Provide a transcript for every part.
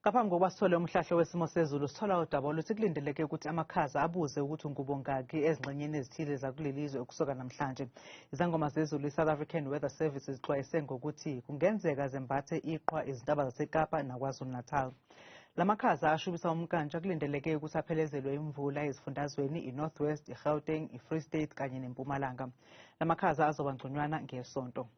Ngaphambi kokuba sithole umhlahlo wesimo sezulu, sithola udaba oluthi kulindeleke ukuthi amakhaza abuze ukuthi ungubongaki ezingxenyeni ezithile zakuleli zwe ukusuka namhlanje. Izangoma zezulu i-South African Weather Services zixwayise ngokuthi kungenzeka zembathe iqhwa izintaba zaseKapa naKwaZulu-Natal. La makhaza ashubisa umnkantsha kulindeleke ukuthi aphelezelwe imvula ezifundazweni i-North West, i-Gauteng, i-Free State kanye neMpumalanga. La makhaza azoba ngconywana ngeSonto.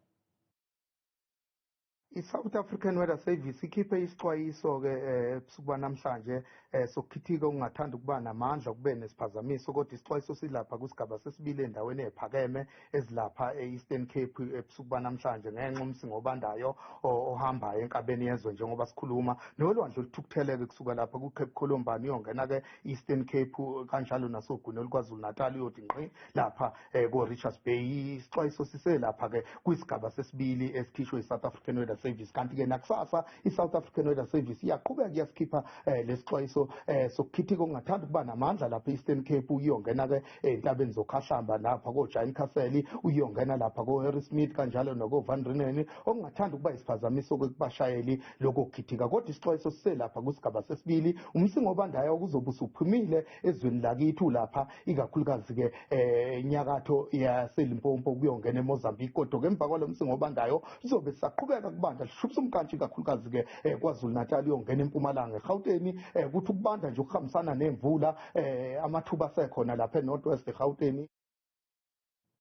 I-South African Weather Service ikhiphe isixwayiso-ke ebusuku banamhlanje sokukhithika okungathanda ukuba namandla kube nesiphazamiso, kodwa isixwayiso silapha kwisigaba sesibili endaweni ephakeme ezilapha e-Eastern Cape ebusuku banamhlanje ngenxa umsinga obandayo ohambayo enkabeni yezwe njengoba sikhuluma nolwandle oluthukutheleke kusuka lapha ku-Cape Columbani uyongena-ke Eastern Cape kanjalo nasogwini oluKwaZulu Natal uyothi ngqi lapha ko-Richards Bay. Isixwayiso siselapha-ke kwisigaba sesibili esikhishwe i-South African Weather Service, kanti-ke nakusasa i-South African Weather Service iyaqhubeka iyasikhipha lesixwayiso sokukhithika okungathanda ukuba namandla lapha e-Eastern Cape uyongena-ke ey'ntabeni zokhahlamba lapha ko-Giant Castle uyongena lapha ko-Harrismith kanjalo nako-Van Reenen okungathanda ukuba isiphazamiso-ke kubashayeli lokho kukhithika, kodwa isixwayiso siselapha kwisigaba sesibili. Umsinga obandayo kuzobe usuphumile ezweni lakithi lapha ikakhulukazi-ke enyakatho yaseLimpopo kuyongena eMozambique, kodwa-ke emva kwalo msinga obandayo lizobe sisaqhubeka kubanda lishubisa umkantshi ikakhulukazi-ke KwaZulu Natal uyongena eMpumalanga eGauteng, kuthi ukubanda nje ukuhambisana nemvula amathuba asekhona lapha eNorth West eGauteng.